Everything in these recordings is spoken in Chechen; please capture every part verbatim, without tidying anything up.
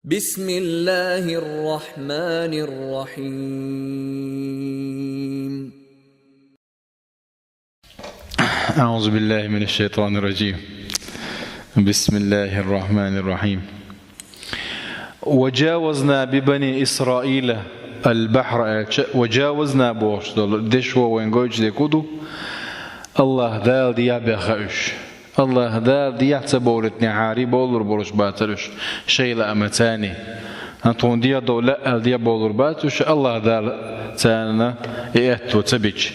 بسم الله الرحمن الرحيم. أعوذ بالله من الشيطان الرجيم. بسم الله الرحمن الرحيم. وجاوزنا ببني إسرائيل البحر. وجاوزنا бохуш долу дешо вайн гойтуш дерг хӀун ду? АллахӀ Дала дехьа баьхна уьш. АллахӀ Дала дехьа ца бовлийтинехьара бовлур болуш бацара уьш, шайла а ма царна. Тхуна дехьа довла аьлла дехьа бовлур бац уьш, АллахӀ Дала царна и аьтто ца бича.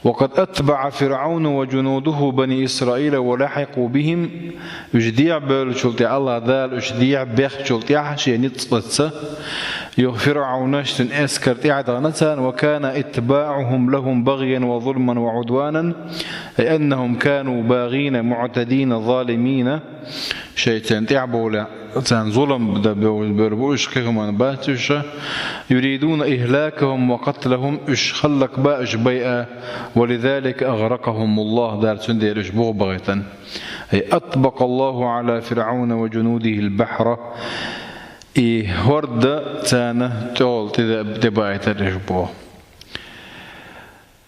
وقد أتبع فرعون وجنوده بني إسرائيل ولحقوا بهم. Уьш дехьа бевллачул тӀаьхьа, АллахӀ Дала уьш дехьа бехначул тӀаьхьа шен ницкъаца, юха ФирӀавна шен эскар тӀаьхьа дахана царна, وكان اتباعهم لهم بغيا وظلما وعدوانا، أي أنهم كانوا باغين معتدين ظالمين. Шайн царна тӀаьхьа бовлехь, царна зулам дан бевлла бу уьш, кхин хӀуманна бац уьш. يريدون إهلاكهم وقتلهم, уьш хӀаллакбан уьш байъа, ولذلك أغرقهم الله, Дала цундела уьш бухабахийтина. أي أطبق الله على فرعون وجنوده البحر. И хӀорда царна тӀехула тӀе-, тӀебаийтира уьш боху.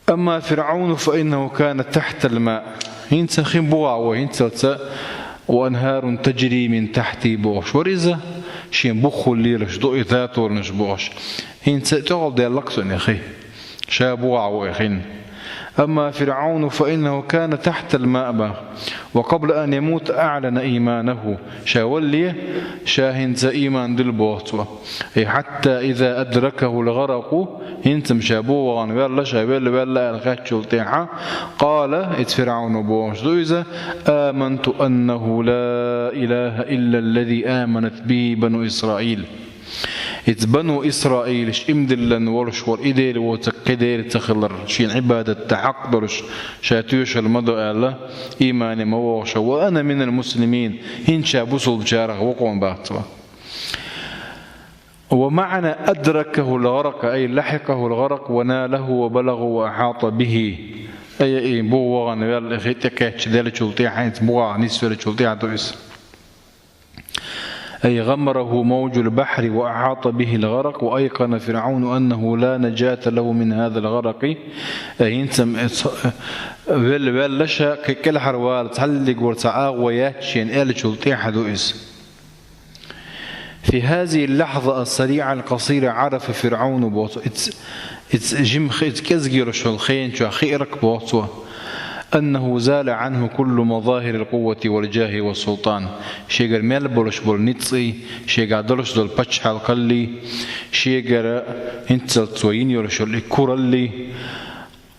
أما فرعون فإنه كان تحت الماء. ХӀинца хин бухахь ву, хӀинцалца وأنهار تجري من تحته бохуш вара иза, шен бухахула лелаш ду и таторнаш бохуш. ХӀинца тӀехула даьлла-кх цунна и хи. Ша бухахь ву и хин. أما فرعون فإنه كان تحت الماء боху. وقبل أن يموت أعلن إيمانه. Ша валале, ша хӀинца иман дилла боху цо. أي حتى إذا أدركه الغرق, хӀинца-м ша бухахь ваьлла, ша велла-велла аьлла хаьттачул тӀаьхьа, قال, иза ФирӀавно бохуш ду иза: آمنت أنه لا إله إلا الذي آمنت به بنو إسرائيل. Иза Бану Исраилаш иман диллина волуш вара, и Дела воцург кхин Дела ца хилар, шена Ӏибадат дан хьакъ долуш, ша тоьшалла ма до аьлла, имане ма вогӀуш, وأنا من المسلمين, хӀинца ша бусулбачарах ву-кх боху цо. ومعنى أدركه الغرق، أي لحقه الغرق وناله وبلغه وأحاط به. Ай, и бухахь ваьлла, и хи тӀекхаьчча деллачул тӀаьхьа, иза бухахь нисвеллачул тӀаьхьа ду иза. أي غمره موج البحر وأحاط به الغرق وأيقن فرعون أنه لا نجاة له من هذا الغرق. Ай, хӀинца-м, э, ц-, э, велла-велла ша кхин кӀелхьарвала цхьаллиг вара цхьа агӀо яц шена аьллачул тӀаьхьа ду иза. في هذه اللحظة السريعة القصيرة عرف فرعون, боху цо, иза, иза жимха, иза кӀезиг йолуш йолу хенан чохь хиира-кх, боху цо, أنه زال عنه كل مظاهر القوة والجاه والسلطان. Шегара мел болуш болу ницкъий, шегахь долуш долу пачхьалкхаллий, шегара хӀинццалц цо йина йолуш йолу и кураллий,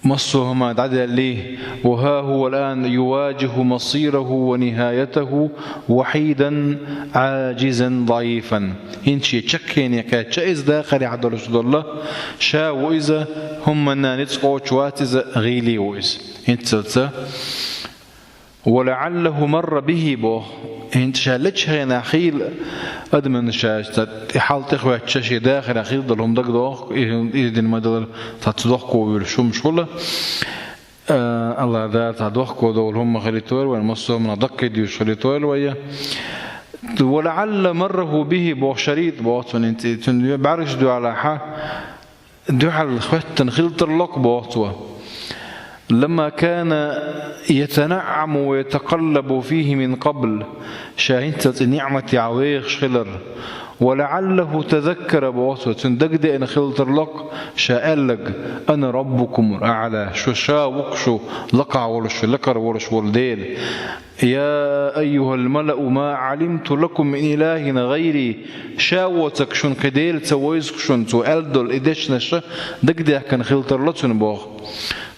массо а хӀума дӀадаьллий, وها هو الآن يواجه مصيره ونهايته وحيدا عاجزا ضعيفا. ХӀинца шен чаккхене кхаьчча иза, дахарехь долуш долу, ша ву иза, хӀуманна ницкъ кхочуш вац иза, гӀийла ву иза. ХӀинццалц. ولعله مر به, боху. ХӀинца ша лечу хенахь хийла, адамна ша цхьа тӀе-, хьал тӀехӀоьттича, шен дахарехь хила долу хӀума дагадоху, и, и дина ма-дарра, цхьацца дохко вуьйлуш хӀумнаш хуьлу. А, АллахӀ Дала цхьа дохко долу хӀума хилийтойла вайн, массо а хӀуманах даккхийдуьйш хилийтойла вай. ولعل مره به, боху, шарийта боху цунна, хӀинца цуьнан бӀаьргаш дуьхьалахь, дуьхьал хӀоьттина хила тарло-кх, боху цо. لما كان يتنعم ويتقلب فيه من قبل, ша хӀинццалц и ниӀматехь вехаш хилар. ولعله تذكر, боху цо, цунна дагадеана хила тарло-кх ша аьлларг: أنا ربكم الأعلى, шу ша ву-кх шу лакхахь волуш, лакхара волуш волу Дела. يا أيها الملأ ما علمت لكم من إله غيري. Ша воцург шуна кхин Дела ца вевза-кх шуна, цо аьлла долу и дешнаш дагадаьхкина хила тарло цунна, боху.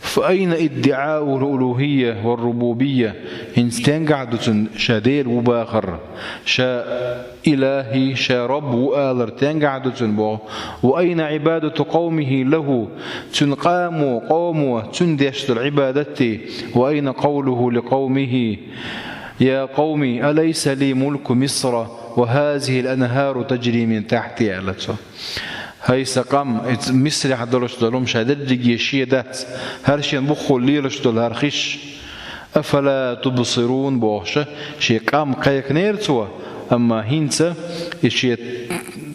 فأين ادعاء الألوهية والربوبية؟ ХӀинца стенгахь ду цуьнан ша Дела ву бахар, ша Илахи, ша Рабб ву алар стенгахь ду цуьнан, боху. وأين عبادة قومه له؟ Цуьнан къамо, къомо цуьнан деш долу Ӏибадатий? وأين قوله لقومه: يا قوم أليس لي ملك مصر وهذه الأنهار تجري من تحتي, аьлла цо. ХӀай сан къам, иза Мисрехь долуш долу хӀума ша дерриге шен дац, хӀара шен бухахула лелаш долу хӀара хиш. أفلا تبصرون, бохуш, шен къам кхайкхинера цо, Амма хӀинца и шен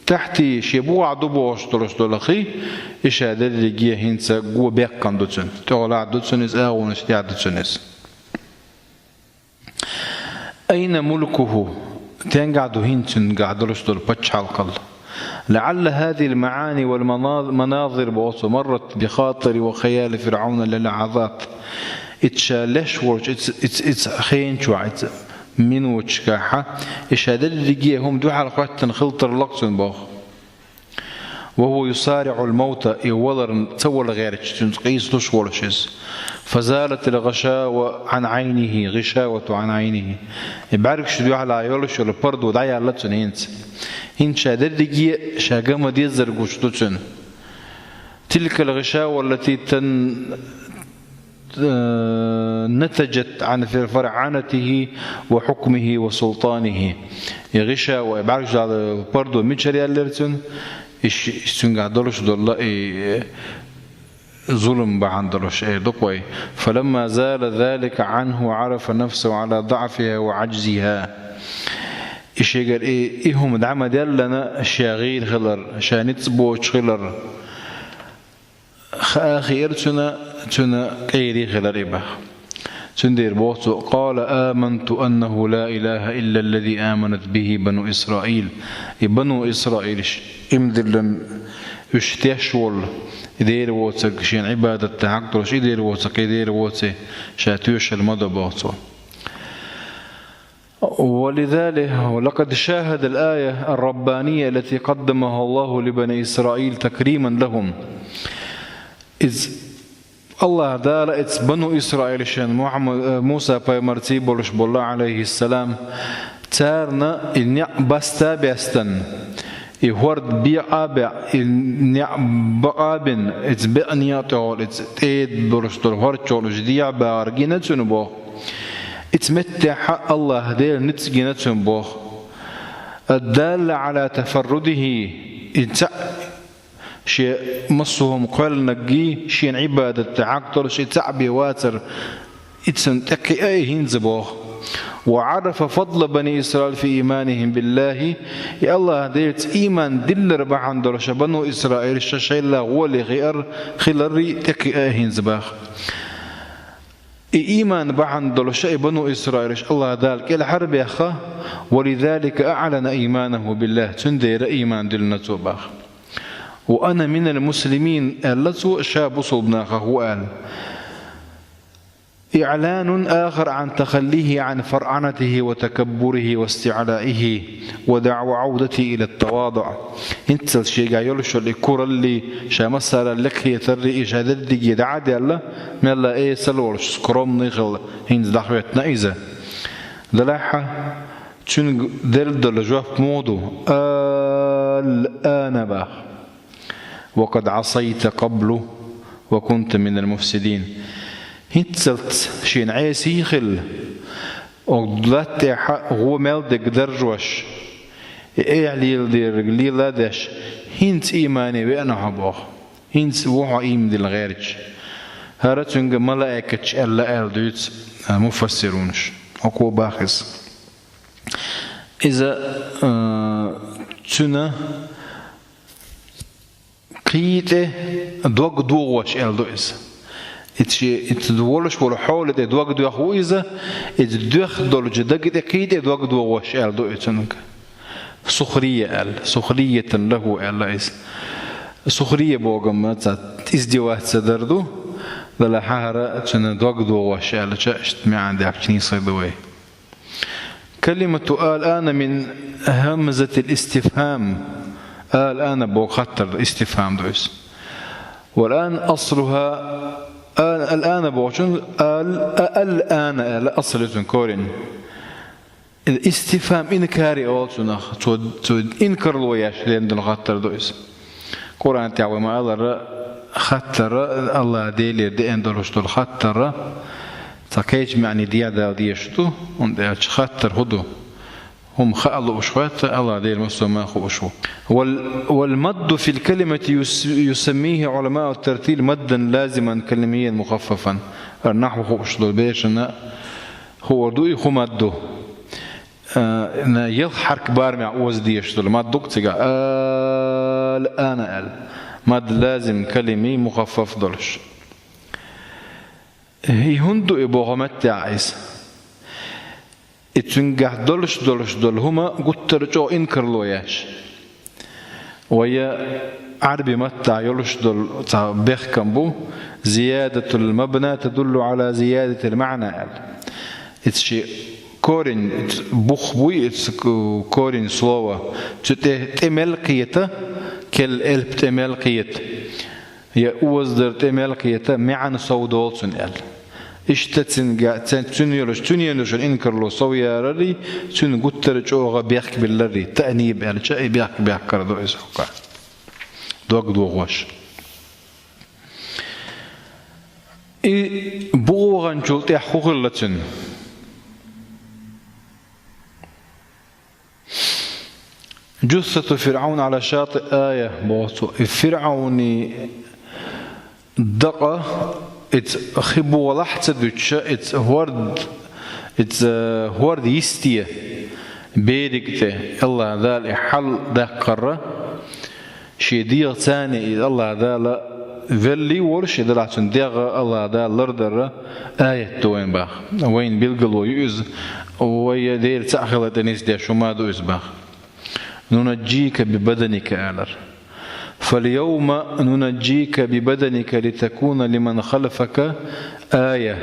тӀехьтий, шен бухахь ду бохуш долуш долу хи, и ша дерриге хӀинца го беккхана ду цуьнан. ТӀехула ду цуьнан иза, агӀонаш тӀехь ду цуьнан иза. أين ملكه؟ Стенгахь ду хӀинца цуьнгахь долуш долу пачхьалкхал? لعل هذه المعاني والمناظر بوصف مرت بخاطر وخيال فرعون للحظات. Ица ша леш волчу, ица, ица, ица хенчохь, ица миноташкахьа, и ша дерриге хӀума дуьхьал хӀоьттина хила тарло-кх цуьнан боху. وهو يصارع الموت, и валарна ца вала гӀерташ, цуьнца къийсалуш волуш иза. فزالت الغشاوة عن عينه، غشاوة عن عينه. И бӀаьргаш дуьхьал йолуш йолу пардо дӀаяьлла цуьнан хӀинца. ХӀинца ша дерриге ша ган ма-деззара гучуду цуьнан. تلك الغشاوة التي تن-، نتجت عن فرعنته وحكمه وسلطانه. И гӀишава, и бӀаьргаш дуьхьал пардо мичара яьллера цуьнан? И ш-, и цуьнгахь долуш долу и зулам бахьана долуш, э, ду-кх вай. فلما زال ذلك عنه عرف نفسه على ضعفها وعجزها. И шегара и, и хӀума дӀа ма-деллина, ша гӀийр хилар, ша ницкъ боцуш хилар хаа хиира цуьнан, цуьнан кӀайри хилар и баха. Цуьндела боху цо: قال آمنت أنه لا إله إلا الذي آمنت به بنو إسرائيل. И бану Исраилаш иман диллина уьш теш волу, и Дела воцург шена Ӏибадат дан хьакъ долуш, и Дела воцург, кхин Дела воций, ша тоьшалла ма до боху цо. ولذلك، ولقد شاهد الآية الربانية التي قدمها الله لبني إسرائيل تكريما لهم. Иза АллахӀ Дала иза бану Исраилашна Мухьаммад, э, Муса пайхамарций болуш болу, алейхиссалам, царна и неӀ баста а бестан, и хӀорд беӀа а беӀ, и неӀ бакъа а бина, иза беӀ некъа тӀехула, иза тӀеда болуш долу хӀорд чохула уьш дехьа бахар гина цуьнан боху. Иза меттехьа АллахӀ Дела ницкъ гина цуьнан боху. الدالة على تفرده, и цхьаъ шен массо а хӀума кхоьллинарг, шена Ӏибадат дан хьакъ долуш и цхьаъ бен вацар, и цунна тӀекхиа и хӀинца боху. وعرف فضل بني إسرائيل في إيمانهم بالله, и АллахӀ Делаца ийман диллар бахьана долуш ша бану Исраилаш ша шайла гӀоле хиар, хиларрий тӀекхиа и хӀинца баха. И ийман бахьана долуш и бану Исраилаш АллахӀ Дала кӀелхьарбаьхна, ولذلك أعلن إيمانه بالله, цундела ийман диллина цо баха. وأنا من المسلمين, аьлла цо, ша бусулба нахах ву аьлла. إعلان آخر عن تخليه عن فرعنته وتكبره واستعلائه ودعوى عودته إلى التواضع. ХӀинццалц шегахь йолуш йолу и кураллий, ша массара а лекхетаррий, и ша дерриге дӀа а даьлла, мелла эсала волуш, скромный хилла, хӀинца дӀахӀоьттина иза. Делахь а, цуьнга делла долу жоп муха ду? الآن баха. وقد عصيت قبل وكنت من المفسدين. ХӀинццалц шена Ӏеса хилла, оцу латта тӀехь гӀо мел дерг даржош, и эхь леладерг лела а деш, хӀинца иймане веана хьо боху. ХӀинца ву хьо ийман дилла гӀерташ. ХӀара цуьнга малаикаташ аьлла аьлла дуьйцу, а, муфассирунаш. Око баха иза. Иза, а, цуьнан кхин тӀе дог догӀош аьлла ду иза. Иза ши-, иза волуш волу хьола тӀе дог доьхна ву иза, иза доьхна долчу дага тӀе кхин тӀе дог догӀош аьлла ду иза цуьнга. سخرية аьлла, سخرية له аьлла иза. Сухрия бохург ма ца, издеваться дар ду, делахь а хӀара цуьнан дог догӀош аьллача, иштта маьӀна даьхкина нийса ду вай. كلمة الآن من همزة الاستفهام. الآن боху хаттар ду, истифхам ду иза. والآن أصلها, а-, الآن бохучун ал-, а-, الآن аьлла асл ю цуьнан корень. Истифхам инкари олу цунах, цо, цо инкарло еш лен долу хаттар ду иза. Къуръан тӀехь вай ма-аллара, хаттара, АллахӀ Делера деана долуш долу хаттара, цхьа кхечу маьӀне дӀадала дезаш ду, хӀунда аьлча хаттар хӀун ду? ХӀума хаа лууш хӀоьттина, АллахӀ Дела массо а хууш ву. وال-, والمد في الكلمة يس-, يسميه علماء الترتيل مدا لازما كلميا مخففا. Нахьву хууш долу берашна хуур ду и хӀун мад ду. а, на, ялх хьарк барамехь оза дезаш долу мад ду-кх цигахь. Ал-ана аьлла. Мад лазим калими мухаффаф долуш. И хӀунда ду и боху меттехь иза? И цуьнгахь долуш долуш долу хӀума гуттара чӀогӀа инкарло еш. Вай Ӏаьрби маттахь йолуш долу цхьа бехкам бу, зиядатул мабна тадуллу ала зиядатил маъна аьлла. Иза ши корень, иза бух буй, иза к-, корень слова. Цу тӀе, тӀе мел кхета, кел элп тӀе мел кхета. Я озадар тӀе мел кхета, маьӀна сов долу цуьнан аьлла. Иштта цуьнга-, цен-, цуьнан йолуш, цуьнан йолуш инкарло сов ярарий, цуьнан гуттара чӀогӀа бехк билларий, таъниб аьлча, и бехк бехкар ду иза хӀокху. Дог дохош. И бухаханчул тӀаьхьа хӀун хилла цуьнан? Джуссату ФирӀавна ала шатиъ ая, боху цо. И ФирӀавни дакъа, иза хи бухалахь ца дуьтуша, иза хӀорд-, иза хӀорд йисте бериг тӀе, Аллах Дала и хьал даккхарра, шен дегӀаца иза Аллах Дала велли волуш, и делахь цуьнан дегӀ Аллах Дала лардарра аят ду вайн баха. Вайна билгало ю иза, вай Делан цхьаъ хилла тӀе нисдеш хӀума ду иза баха. Нунаджика бибаданика алар. Фальявма нунаджика бибаданика литакуна лиман халфака ая,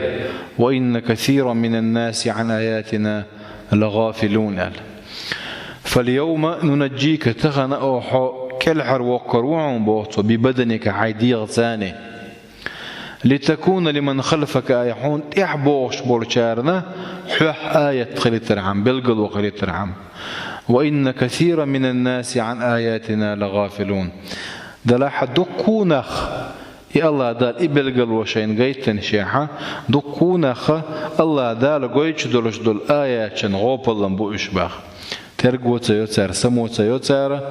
ва инна касиран минан наси ан аятина лагъафилун аьлла. Фальявма нунаджика, тахана оха хьо кӀелхьарвоккхур ву хьуна, боху цо, бибаданика, хьайн дегӀаца. Литакуна лиман халфака ая, хьуна тӀехь богӀуш болчарна хьох аят хилийтархьама, билгало хилийтархьама. Ва инна касиран минан наси ан аятина лагъафилун. Делахь дуккха нах, и Аллах Дала и билгало шайна гайтинчехьа, дуккха нах Аллах Дала гойтуш долуш долу аяташна гӀопаллан бу уьш баха. Терго ца йо цара, само ца йо цара,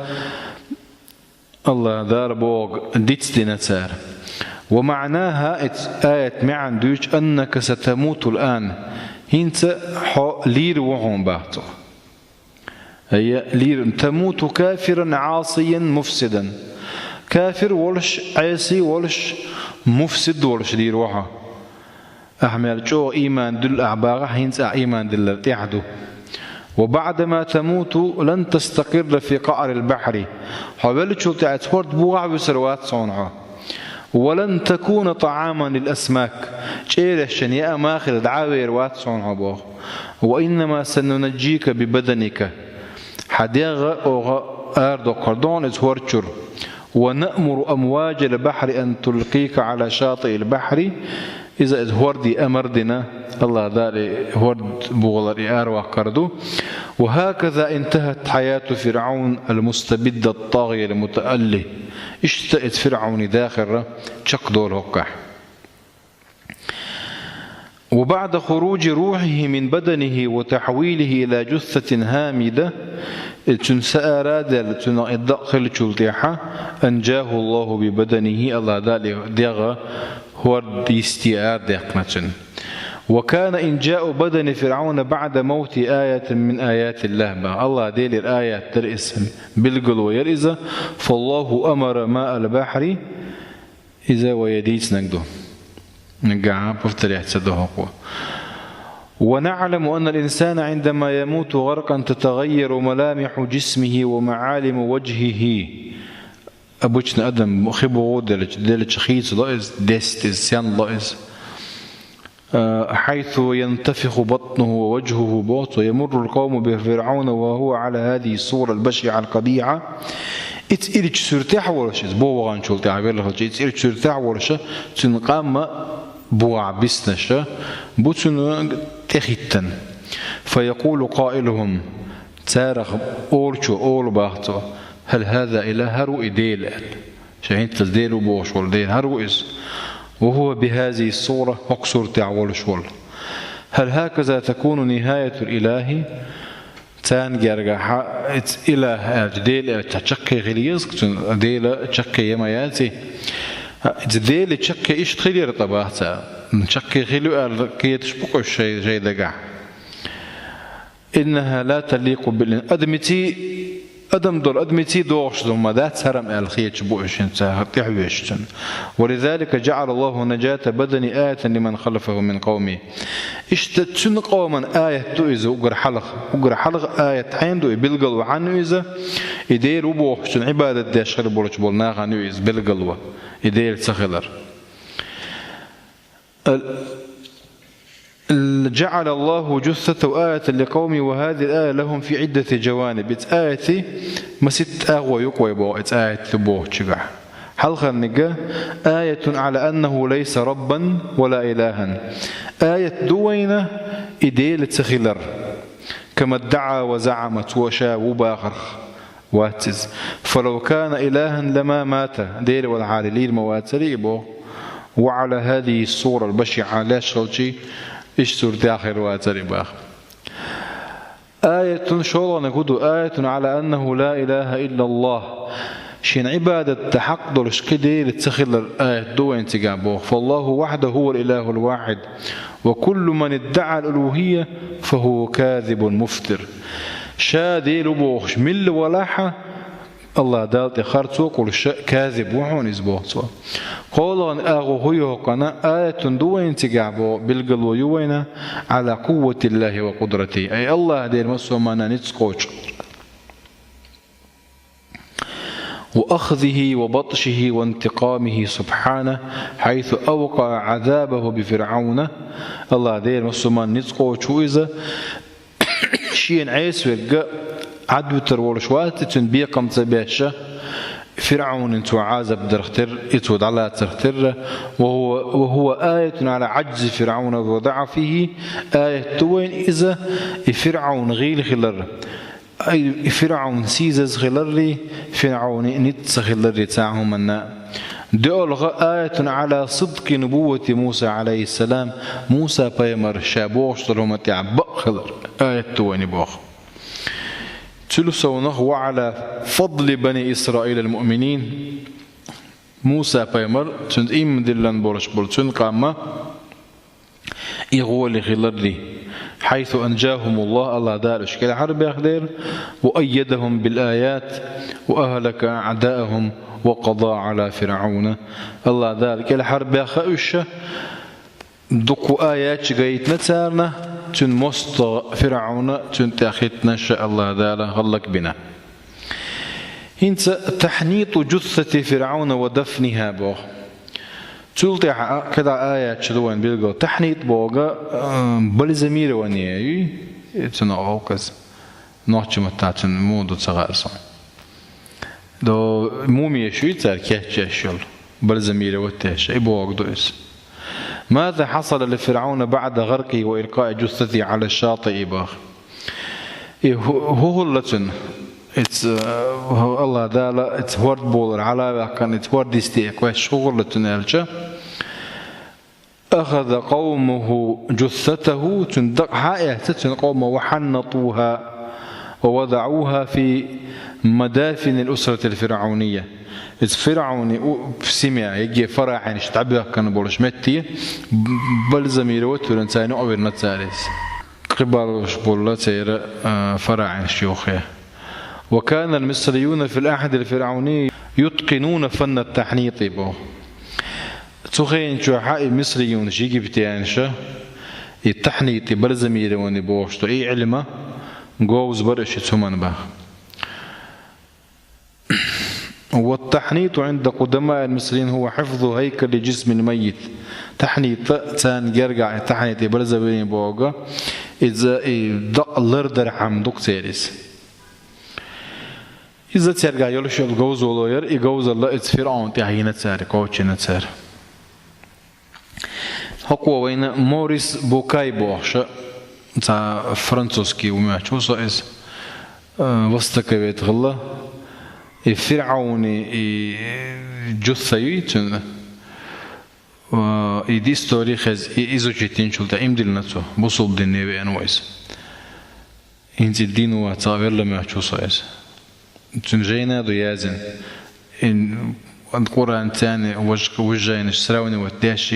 Аллах Дала бохург дицдина цара. Ва маънаха, иза аят маьӀна дуьйцу, аннака сатамутул ан, хӀинца хьо лийр ву хьуна, баха цо. Ай, лийр, тамуту кафиран Ӏасиян муфсидан. Кафир волуш, Ӏеси волуш, муфсид волуш лийр ву хьо. Ахьа мел чӀогӀа ийман дуьллу ахь бахахь, хӀинца ахь ийман диллар тӀехь ду. Ва баъдама тамуту лан тастакъирра фи къаърил бахьри. Хьо веллачул тӀаьхьа хӀорд бухахь вуьсур вац хьуна хьо. Ва лан такуна тӀаӀаман лил асмак. ЧӀерашна яа ма хила, дӀа а вер вац хьуна хьо боху. Ва иннама санунаджика бибаданика. Хьан дегӀ оха арадоккхур ду хьуна иза хӀорд чуьра. Ва наъмуру амваджал бахьри ан тулкъика Ӏала шатиил бахьри. Иза, иза хӀорде амар дина, Аллах Дала и хӀорд бухалар и араваккхар ду. Ва хӀаказа интахат хьаяту ФирӀавн ал-мустабид ат-тагӀи ал-мутаалли. Иштта иза ФирӀавни дахарра чекхдолу хӀоккхахь. وبعد خروج روحه من بدنه وتحويله إلى جثة هامدة, цуьнан са арадаьлла, цуьнан и дакъа хиллачул тӀаьхьа, أنجاه الله ببدنه, Аллах Дала и дегӀ хӀорд йисте арадаьккхина цуьнан. وكان إنجاء بدن فرعون بعد موته آية من آيات الله, баха. Аллах Делера аят дара иза, билгало яра иза, فالله أمر ماء البحر, Иза вай дийцинарг ду. Нагахь повторять ца до хӀокхо. ونعلم أن الإنسان عندما يموت غرقا تتغير ملامح جسمه ومعالم وجهه. Обычно адам хи бухахь делча, делча хийцало иза, дестта иза, сенло иза. حيث ينتفخ بطنه ووجهه, боху цо, يمر القوم بفرعون وهو على هذه الصورة البشعة القبيحة. Иза ирча суьртехь волуш, иза бухахь ваханчул тӀаьхьа велла хилча, иза ирча суьртехь волуша, цуьнан къам а бухахь биснарш бу цуьнан тӀехӀиттина. فيقول قائلهم, царах олучо олу, баха цо: هل هذا إله, хӀара ву и Дела аьлла. Шен хӀинццалц Дела ву бохуш волу Дела, хӀара ву иза. وهو بهذه الصورة, хӀокху суртехь волуш волу. هل هكذا تكون نهاية الإله؟ Царна гергахь иза илахь аьлча, Дела аьлча, чаккхе хила еза, цуьнан Дела чаккхе я ма яций. Иза Дела чаккхе иштта хила яра ткъа, баха цара. Чаккхе хила ю аьлла кхеташ бу-кх уьш шай, шайн дагахь. إنها لا تليق بال-، адамций, адам долу адамций догӀуш ду ма дац хӀара аьлла хеташ бу уьш хӀинца тӀаьхьавоьшучун. ولذلك جعل الله نجاة بدنه آية لمن خلفه من قومه. Иштта цуьнан къоман аят ду иза уггар хьалха. Уггар хьалха аят хьенан ду и, билгало хьанна ю иза? И Дела ву бохучун Ӏибадат деш хир болчу болу нахана ю иза билгало, и Дела ца хилар. جعل الله جثته آية لقومه وهذه الآية لهم في عدة جوانب. Иза аят масийтта агӀо ю-кх вай боху, иза аят ду бохучуьнгахь. Хьалхарниг: آية على أنه ليس ربا ولا إلها. Аят ду вайна и Дела ца хилар. كما ادعى وزعم, цо ша ву бахарх вац иза. فلو كان إلها لما مات, Дела валахьара лийр ма вацара и боху. وعلى هذه الصورة البشعة, леш хилчий, иштта суртехь хир вацара и боху. آية, шолгӀаниг хӀун ду? آية على أنه لا إله إلا الله. Шена Ӏибадат дан хьакъ долуш кхин Дела ца хилар аят ду вайна цигахь боху. فالله وحده هو الإله الواحد. وكل من ادعى الألوهية فهو كاذب مفتر. Ша Дела ву бохуш милла валахь а, АллахӀ Далла тӀе харцо а кхуллуш, казиб ву хьуна иза боху цо. КхоалгӀаниг агӀо хӀун ю хӀокхуьнан? آية ду вайна цигахь боху, билгало ю вайна, على قوة الله وقدرته. Ай, АллахӀ Делан массо а маьӀна ницкъ кхочу. وأخذه وبطشه وانتقامه سبحانه حيث أوقع عذابه بفرعون. АллахӀ Делан массо а маьӀна ницкъ кхочу ву иза, шена Ӏеса верг Ӏадвитар волуш вац и, цуьнан бекхам ца беш а, ФирӀавнан цо Ӏазап дарх терра, и цо дӀалацарх терра. وهو، وهو آية على عجز فرعون وضعفه. Аят ду вайна иза, и ФирӀавн гӀийла хилар. Ай, ФирӀавн сийсаза хиларрий, ФирӀавнан ницкъ ца хиларрий цхьа а хӀуманна. ДоьалгӀа: آية على صدق نبوة موسى عليه السلام, Муса-пайхамар ша бохуш долу хӀуманна тӀехь бакъ хилар аят ду вайна боху. Цул совнах: وعلى فضل بني إسرائيل المؤمنين. Муса-пайхамар, цуьнан ийман диллина болуш болу цуьнан къам, и гӀоли хиларрий, حيث أنجاهم الله, АллахӀ Дала уьш кӀелхьарбаьхнера, وأيدهم بالآيات وأهلك أعداءهم وقضى على فرعون. АллахӀ Дала кӀелхьарбаьхна уьш, дуккха аяташ гайтина царна, цуьнан мостагӀа ФирӀавн, цуьнан тӀехь хӀиттинарш АллахӀ Дала гӀаллакбина. ХӀинца تحنيط جثة فرعون ودفنها боху. Цул тӀаьхьа а, кхидӀа аяташ ду вайна билггал. ТахьнитӀ бохург, а, бальзамирование ю, цунах олу каза. Нохчийн маттахь цуьнан муха ду ца хаьа суна. До мумия шу ю цара кечъеш йолу, бальзамировать деш, и бохург ду иза. ماذا حصل لفرعون بعد غرقه وإلقاء جثته على الشاطئ боху. И хӀу-, хӀу хӀулла цуьнан? Ица, э, АллахӀ Дала ица хӀорд болар хьала а ваьккхина, ица хӀорд йисте кхоьссича хӀу хӀулла цуьнан аьлча, أخذ قومه جثته, цуьнан дакъа хьа а эцна, цуьнан къомо, وحنطوها ووضعوها في مدافن الأسرة الفرعونية. Иза ФирӀавнан у-, семья, йиге фарӀаӀинаш дӀабоьхкина болуш метте б-, бальзамировать вирна, царна юкъа вирна цара иза. Кхиболуш болла церан, а, фарӀаӀинаш юххе. وكان المصريون في العهد الفرعوني يتقنون فن التحنيط боху. Цу хенан чохь а и мисриюнаш, египтянаша, и тахьнит, и бальзамирование бохуш ду, и Ӏилма говза бара уьш цу хӀуманна боху. والتحنيط عند قدماء المصريين هو حفظ هيكل جسم الميت. Тахьнит царна гергахь, и тахьнит, и бальзамирование бохург, иза и дакъа лардархьама ду-кх церан иза. Иза цаьргахь йолуш йолу говзалла яра, и говзалла иза ФирӀавна тӀехь йина цара, кхочийна цара. ХӀокхо вайна Морис Букай бохуш, цхьа французский ву моьттуш ву со иза, э, востоковед хилла, и ФирӀавнан и жусса юй цуьнан, э, и истори хеза, и изучить динчул тӀаьхьа ийман диллина цо, бусулба дине веана ву иза. ХӀинца и дийна вац, цхьа велла моьттуш ву со иза. Цуьнан жайна а ду яздина. И Къуръан царна вуьш-, вуьш жайнаш сравнивать деш,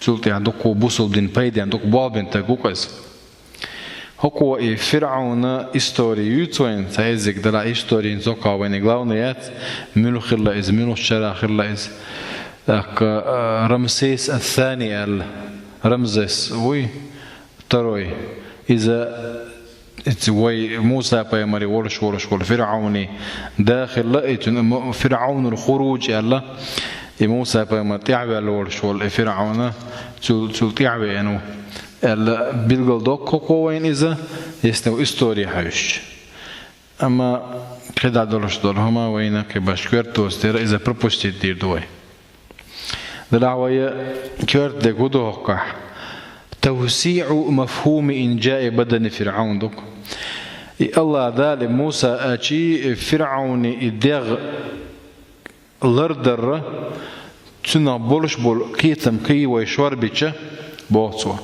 цул тӀаьхьа дуккха бусулба дин пайденна, дуккха болх бина стаг ву-кх иза. ХӀокхо и ФирӀавна истори юйцу вайн, цхьа эзиг дала историн цокха вайна главный яц, муьлха хилла иза, муьлха шера хилла иза. Так, э, Рамсес ас-Сани аьлла. Рамзес вуй, второй. Иза, иза вай Муса пайхамари волуш, волуш волу ФирӀавни да хилла, и цуьнан мо-, ФирӀавнул-Хуруж аьлла. И Муса пайхамар тӀаьхьаваьлла волуш волу, и ФирӀавна цул, цул тӀаьхьавеана ву. Аьлла, билгал доккху кхо вайна иза, если истори хьаьвсича. Амма кхидӀа долуш долу хӀума вайна кхин баш коьртоцу дера иза пропустить дийр ду вай. Делахь вай коьрта дерг хӀун ду хӀокхахь? Тавсиъу мафхуми инжаи бадани ФирӀавн ду-кх. И Аллах Дала Муса ачий ФирӀавни и дегӀ лардарра, цунах болуш болу кхетам кхий вай шорбича, боху цо.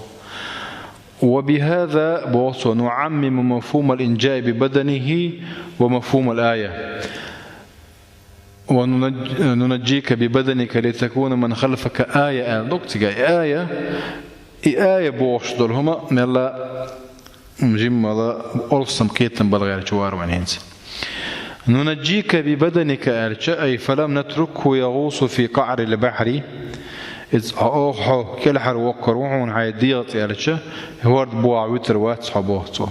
Ва бихаза, боху цо, нуӀаммиму мафхумал инжаи би баданихи ва мафхумал ая. Ва нунаж-, нунаджика би баданика литакуна ман халфака ая аьлла ду-кх цигахь. И ая, и ая бохуш долу хӀума мелла жиммала олхсам кхетам бала гӀерташ вара вайн хӀинца. Нунаджика би баданика аьлча, ай фалам натрукху ягӀусу фи къаӀрил бахьри. Иза хьо, хьо кӀелхьара воккхур ву хьуна хьайн дегӀаца аьлча, хӀорда бухахь вуьтур вац хьо, боху цо.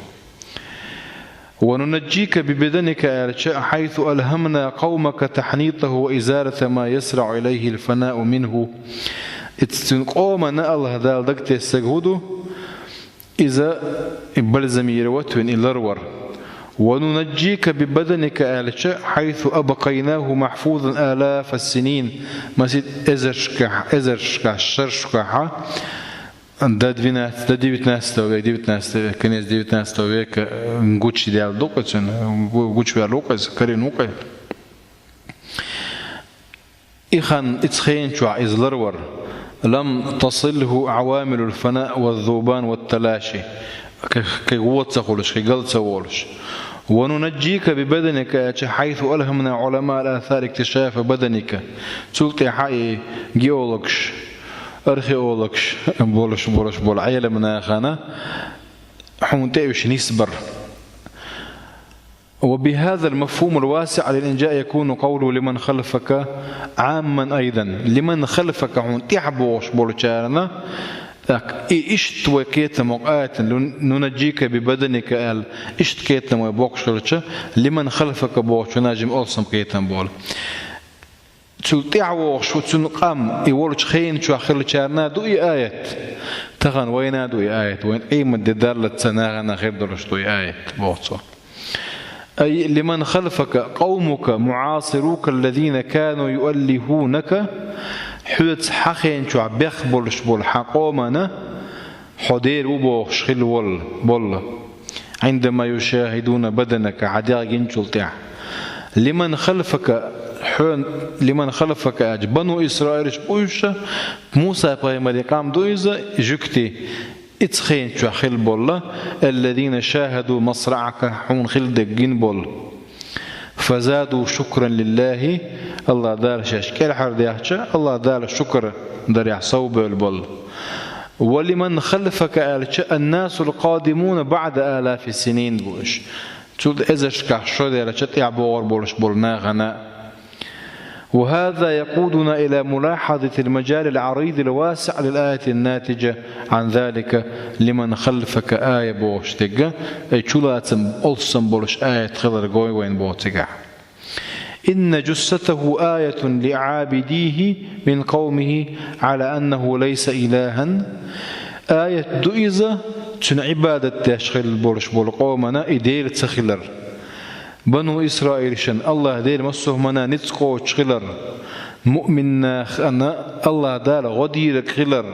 Ва нунаджика би баданика аьлча, хьайсу алхамна къавмака тахьнитаху ва изалата ма ясраӀу илайхил фанаъу минху. Иза цуьнан къомана Аллах Дала дагтессаг хӀун ду? Иза бальзамировать вина и ларвар. Ва нунаджика би баданика аьлча, хьайсу абкъайнаху махьфузан алафа синин, масит эзаршкахь, эзаршкахь, шаршкахьа, до двенадцать, до девятнадцатого века, девятнадцатый век, конец девятнадцатого века, э, гучудаьлла ду-кх иза, гу-, гучуваьлла ву-кх иза, карийна ву-кх иза. И хан, и цхьана чохь иза ларвар. Лам тасилху Ӏавамилул фана ва зубан ва талаши. Кхин, кхин вон ца хуьлуш, кхин гал ца волуш. Ва нунаджика би баданика аьлча, хьайсу алхамна Ӏулама ал-асар иктишафа баданика. Цул тӀаьхьа и геологаш, археологаш болуш, болуш болу Ӏелам нахана хьуна тӀе уьш нисбар. Ва бихазал мафхумул васиъ лил инжа якуну къавлу лиман халфака Ӏамман айдан. Лиман халфака хьуна тӀехь бохуш болчарна, так, и иштта вай кхетам боккхуш аятан, ну-, нунаджика би баданика аьлла, иштта кхетам вай боккхуш хилча, лиман халфака бохучунна жима олхсам кхетам болу. Цул тӀаьхьа вогӀуш ву цуьнан къам, и волчу хенан чохь хиллачарна ду и аят. Тахана вайна ду и аят. Вайн къематде даллалц нахана хир долуш ду и аят, боху цо. Ай лиман халфака къавмука муӀасирука аллазина кану юаллихунака, хьоьца хьан хенан чохь бехк болуш болу хьан къомана, хьо дера ву бохуш хилла волла, болла. Ӏиндама юшахидуна баданака, хьан дегӀ гинчул тӀаьхьа. Лиман халфака, хьоьн, лиман халфака аьлча, бану Исраилаш бу уьш, Муса пайхамаран къам ду иза, жуьгти, и цхьана чохь хилла болла, аллазина шахаду масраъака, хьуна хилла дерг гина болла. Фазаду шукран лиллахи, Аллах Дала шаьш кӀелхьардехча, Аллах Дала шукр дарехь сов бевлла болла. Ва лиман халфака аьлча, аннасул къадимуна баъда алафи синин бу уьш. Цул эзаршкахь шо делча тӀехь богӀур болуш болу нахана. Ва хаза якъудуна ила мулахьазатил мажалил Ӏаридил васиъ лил аятин натижа Ӏан залика лиман халфака ая бохуш дерг, ай чулацам олхсам болуш аят хилар гой вайн боху цигахь. Инна жуссатаху аятун ли Ӏабидихи мин къавмихи Ӏала аннаху лайса илахан. Аят ду иза, цуьнан Ӏибадат деш хилла болуш болу къомана и Дела ца хилар. Бану Исраилшан Аллах Дела массо а хӀуманна ницкъ кхочуш хилар. Муъмин нахана Аллах Дала гӀо дийриг хилар.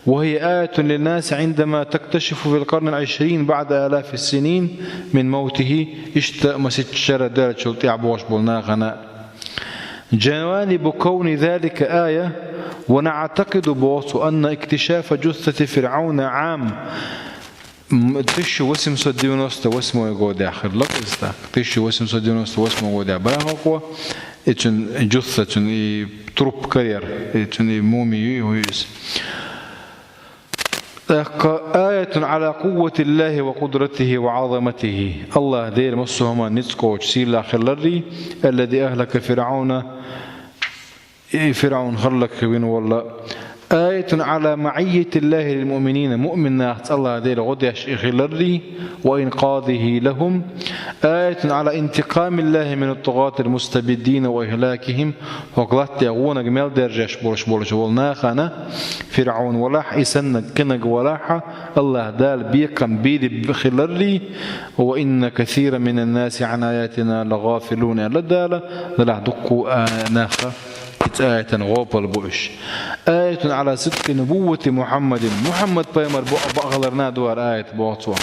وهي آية للناس عندما تكتشف في القرن العشرين بعد آلاف السنين من موته, иштта масийтта шера даьллачул тӀаьхьа бохуш болу нахана. جوانب كون ذلك آية, ونعتقد, боху цо, أن اكتشاف جثة فرعون عام, м, тысяча восемьсот девяносто восьмой годехь хилла иза, так, тысяча восемьсот девяносто восьмой годехь бахьа хӀокхо, и цуьнан жусса, цуьнан и труп карор, и цуьнан и муми ю, ю иза. ТӀаккха آية على قوة الله وقدرته وعظمته. АллахӀ Дела массо а хӀуманна ницкъ кхочу сийлахь хиларрий, الذي أهلك فرعون, и ФирӀаун хӀаллаквина волу. آية على معية الله للمؤمنين, муъмин нахаца АллахӀ Дела гӀо деш и хиларрий, وإنقاذه لهم. آية على انتقام الله من الطغاة المستبدين وإهلاكهم. ХӀокху латте гӀонаг мел держеш болуш болчу волу нахана, ФирӀаун валахь, и саннаг кхинаг валахьа, АллахӀ Дала бекхам бийр хиларрий, وإن كثيرا من الناس عن آياتنا لغافلون, аьлла Дала, делахь дуккха а наха и цӀа аятан гӀопал бу уьш. آية على صدق نبوة محمد, Мухьаммад пайхамар бу-, бакъаларна дуьхьал аят боху цо.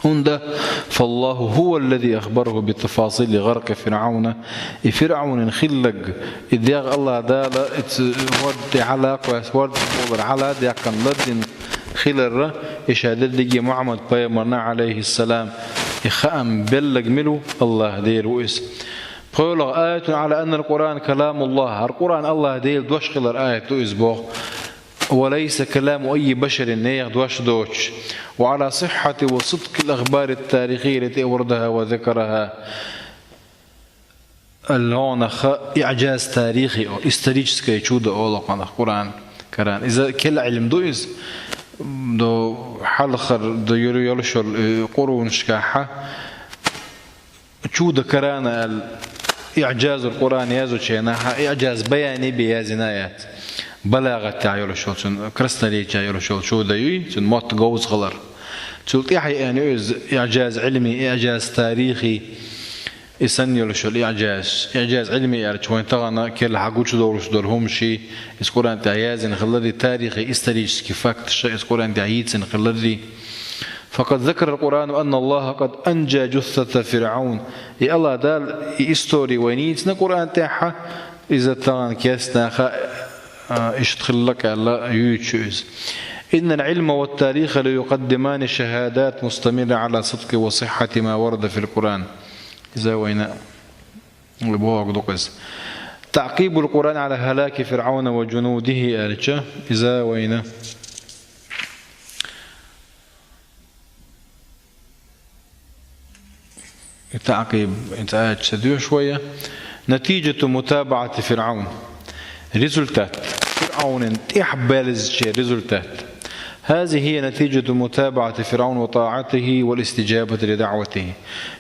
ХӀунда, فالله هو الذي أخبره بتفاصيل غرق فرعون. И ФирӀаунан хиллаг, и дегӀ АллахӀ Дала, и ц-, хӀорда тӀе хьала а кхоьссина, хӀорда болар хьала а даьккхина, лардина хиларра, и ша дерриге Мухьаммад пайхамарна, عليه السلام, и хаам беллаг мила ву, АллахӀ Дела ву иза. ПхоьлагӀа, آية على أن القرآن كلام الله. ХӀара Къуръан АллахӀ Делан дош хилар аят ду иза боху. وليس كلام أي بشر, нехан дош доцуш. وعلى صحة وصدق الأخبار التاريخية التي أوردها وذكرها. Аллонах иъжаз тарихи, историческое чудо олу кхунах Къуръан, Коран. Иза керла Ӏилма ду иза. До хьалхара, до юр-, йолуш йолу, э, къурунашкахьа. Чудо Корана аьлла, иъжазул Къуръан яздечу хенахь, иъжаз баяни бен яздина яц. БалагӀатехь йолуш йолу, цуьнан красноречие йолуш йолу чудо юй, цуьнан мотт говза хилар. Цул тӀаьхьа еана ю иза иъжаз Ӏилми, иъжаз тарихи, и санна йолуш йолу иъжаз. Иъжаз Ӏилми аьлча, вайн тахана керла хьан гучудовлуш долу хӀума ши, иза Къуръан тӀехь яздина хиларий, тарихи, исторический факташ, иза Къуръан тӀехь йийцина хиларий. فقد ذكر القرآن أن الله قد أنجى جثة فرعون. И АллахӀ Дала и истори вайна йийцина Къуръан тӀехь, иза тахана керста наха, а, иштта хилла аьлла юьйцуш ю иза. إن العلم والتاريخ ليقدمان شهادات مستمرة على صدق وصحة ما ورد في القرآن. Иза вайна бохург ду-кх иза. تعقيب القرآن على هلاك فرعون وجنوده аьлча, иза вайна تعقيب, иза аят ца доьшу вай. نتيجة متابعة فرعون. Результат. ФирӀаунан тӀехь баьллачеран результат. هذه هي نتيجة متابعة فرعون وطاعته والاستجابة لدعوته.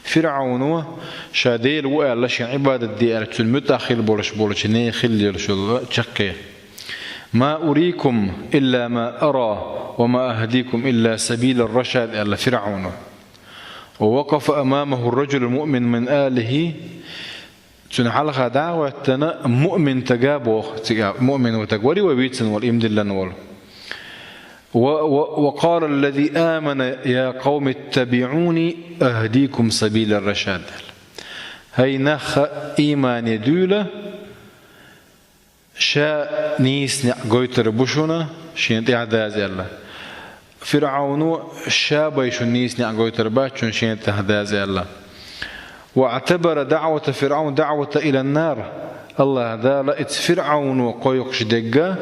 ФирӀауно ша Дела ву аьлла, шен Ӏибадат де аьлла, цуьнан муьтӀахь хилла болуш болчу нехан хилла йолуш йолу чаккхе. ما أريكم إلا ما أرى وما أهديكم إلا سبيل الرشاد, аьлла ФирӀауно. ووقف أمامه الرجل المؤمن من آله. Цуьнан хьалха дӀа а хӀоьттина, муъмин стаг а боху, цига муъмин ву стаг варий вай вийцина волу, иман диллина волу. و-, و-, وقال الذي آمن يا قوم اتبعوني أهدكم سبيل الرشاد. ХӀай нах, иймане дуьйла, ша нийса некъ гойтур бу шуна, шена тӀаьхьа даза аьлла. ФирӀауно ша бен шуна нийса некъ гойтур бац шуна, шена тӀаьхьа даза аьлла. واعتبر دعوة فرعون دعوة إلى النار. АллахӀ Дала иза ФирӀауно кхойкхуш дерг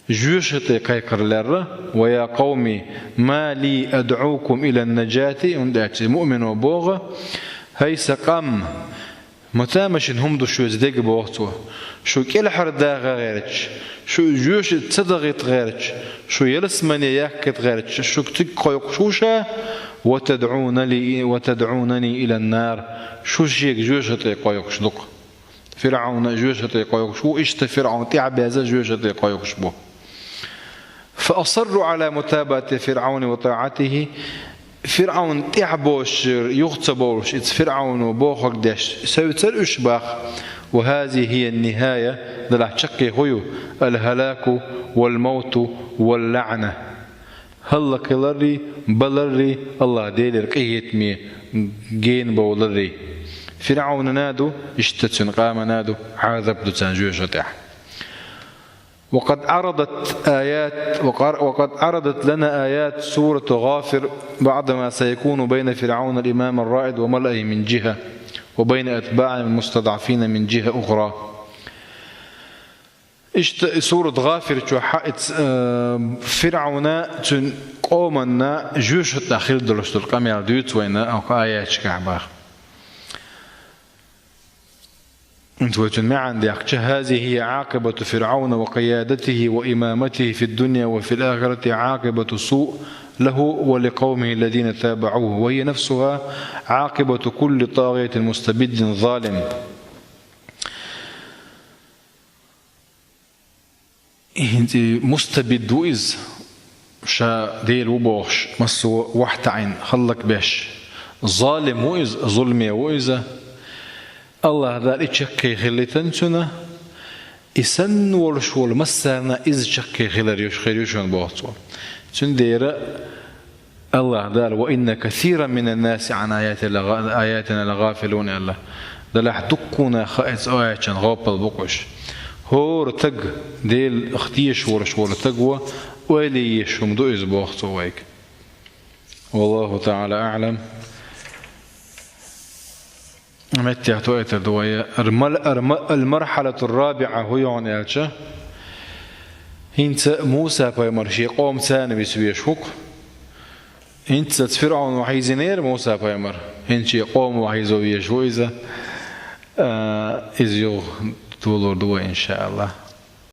жоьжахати кхайкхар лерра: ويا قوم ما لي أدعوكم إلى النجاة, хӀунда аьлча муъмино боху: ХӀай сан къам, ма тамашийна хӀума ду шуьца дерг, боху цо. Шу кӀелхьардаха гӀерташ, шу жоьжахати ца дахийта гӀерташ, шу ялсамане яккхийта гӀерташ, шу цига кхойкхуш ву ша, وتدعونني, وتدعونني إلى النار, шу шега жоьжахати кхойкхуш ду-кх. ФирӀауна жоьжахати кхойкхуш ву, иштта ФирӀаун тӀаьхьа беза жоьжахати кхойкхуш бу. فأصروا على متابعة فرعون وطاعته. ФирӀаун тӀаьхьа бозуш, юха ца бовлуш, иза ФирӀауно бохург деш севцара уьш боху. وهذه هي النهاية, делахь чаккхе хӀун ю? الهلاك والموت واللعنة. ХӀаллакьхиларрий, баларрий, АллахӀ Делера къинхетаме гена бовларрий. ФирӀаунана ду, иштта цуьнан къамана ду, Ӏазап ду царна жоьжахатехь. وقد عرضت آيات، وقر-، وقد عرضت لنا آيات سورة غافر بعض ما سيكون بين فرعون الإمام الرائد وملئه من جهة، وبين أتباعه المستضعفين من جهة أخرى. Иштта и сурат ГӀафир чу хьаиц, э, ФирӀавна, цуьн къоманна жоьжахатехь хилла долуш долу къамел дуьйцу вайна оха аяташкахь боху. ХӀинца вай цуьнан маьӀна дехча: هذه عاقبة فرعون وقيادته وإمامته في الدنيا وفي الآخرة عاقبة سوء له ولقومه الذين تابعوه، وهي نفسها عاقبة كل طاغية مستبد ظالم. ХӀинца и мустабид ву иза, ша Дела ву бохуш, массо а вахьтаӀийна хӀаллакбеш. Залим ву иза, зуламе ву иза. АллахӀ Дала и чаккхе хилийтина цуьнан, и санна волуш волу массарна иза чаккхе хилар ю, хир ю шуна боху цо. Цундела АллахӀ Дала: وإن كثيرا من الناس عن آياتنا لغ-، آياتنا لغافلون аьлла. Делахь дуккха нах хаа иза аяташна гӀопал бу-кх уьш. ХӀора таг, Делах тешаш волуш волу таг ву, ойла еш хӀума ду иза боху цо вайга. والله تعالى أعلم. Меттехь тоьар ду вай. Ар-, мал-, ар-, ма-, المرحلة الرابعة хӀу ю аьлча, хӀинца Муса-пайхамар шен къомаца виса везаш ву-кх. ХӀинца ФирӀавна вахьийзинера Муса-пайхамар. ХӀинца шен къома вахьийзо везаш ву иза. А, иза юха толур ду вай, иншааллахӀ.